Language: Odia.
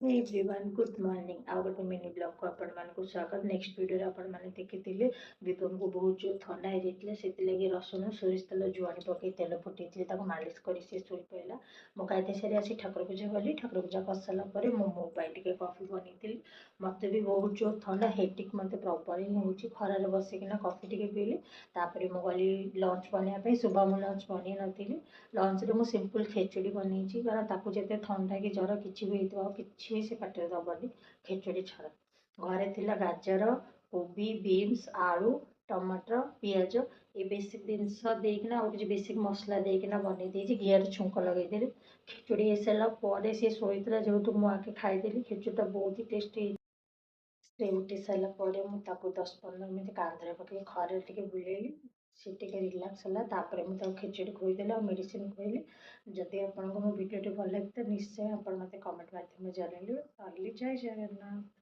Hey everyone, good morning. ଆଉ ଗୋଟେ ମିନି ବ୍ଲଗ୍କୁ ଆପଣମାନଙ୍କୁ ସ୍ୱାଗତ। ନେକ୍ସଟ ଭିଡ଼ିଓରେ ଆପଣମାନେ ଦେଖିଥିଲେ ବିଭମକୁ ବହୁତ ଜୋର ଥଣ୍ଡା ହେଇଯାଇଥିଲା, ସେଥିଲାଗି ରସୁଣ, ସୋରିଷ ତେଲ, ଜୁଆଣି ପକାଇ ତେଲ ଫୁଟେଇଥିଲି, ତାକୁ ମାଲିସ କରି ସେ ଶୋଇ ପଡ଼ିଲା। ମୁଁ ଗାଧୋଇ ସାରି ଆସି ଠାକୁର ପୂଜା କଲି। ଠାକୁର ପୂଜା କରିସାରିଲା ପରେ ମୁଁ ମୋ ପାଇଁ ଟିକେ କଫି ବନେଇଥିଲି। ମୋତେ ବି ବହୁତ ଜୋର ଥଣ୍ଡା, ହେଡ଼େକ୍ ମୋତେ ପ୍ରବଳ ହିଁ ହେଉଛି। ଖରାରେ ବସିକିନା କଫି ଟିକେ ପିଇଲି। ତାପରେ ମୁଁ ଗଲି ଲଞ୍ଚ ବନେଇବା ପାଇଁ। ଶୁଭ ମୁଁ ଲଞ୍ଚ ବନେଇ ନଥିଲି। ଲଞ୍ଚରେ ମୁଁ ସିମ୍ପଲ୍ ଖେଚୁଡ଼ି ବନେଇଛି, କାରଣ ତାକୁ ଯେତେ ଥଣ୍ଡା କି ଜ୍ୱର କିଛି ବି ହେଇଥିବ, ଆଉ କିଛି ବି ସେ ପାଟିରେ ଦେବନି ଖେଚୁଡ଼ି ଛଡ଼ା। ଘରେ ଥିଲା ଗାଜର, କୋବି, ବିନ୍ସ, ଆଳୁ, ଟମାଟର, ପିଆଜ, ଏ ବେସିକ୍ ଜିନିଷ ଦେଇକିନା ଆଉ କିଛି ବେସିକ୍ ମସଲା ଦେଇକିନା ବନେଇ ଦେଇଛି। ଘିଅରେ ଛୁଙ୍କ ଲଗେଇଦେଲି। ଖେଚୁଡ଼ି ହେଇସାରିଲା ପରେ ସିଏ ଶୋଇଥିଲା ଯେହେତୁ ମୁଁ ଆଗେ ଖାଇଦେଲି। ଖେଚୁଡ଼ିଟା ବହୁତ ହି ଟେଷ୍ଟି ହେଇଥିଲା। ସେ ଉଠି ସାରିଲା ପରେ ମୁଁ ତାକୁ 10-15 ମିନିଟ୍ କାନ୍ଧରେ ପକାଇ ଖରାରେ ଟିକେ ବୁଲେଇଲି। ସେ ଟିକେ ରିଲାକ୍ସ ହେଲା। ତାପରେ ମୁଁ ତାକୁ ଖେଚୁଡ଼ି ଖୋଇଦେଲି ଆଉ ମେଡ଼ିସିନ ଖୋଇଲି। ଯଦି ଆପଣଙ୍କୁ ମୋ ଭିଡ଼ିଓଟି ଭଲ ଲାଗେ ତ ନିଶ୍ଚୟ ଆପଣ ମୋତେ କମେଣ୍ଟ ମାଧ୍ୟମରେ ଜଣାଇବେ। ରହିଲି, ଜୟ ଜଗନ୍ନାଥ।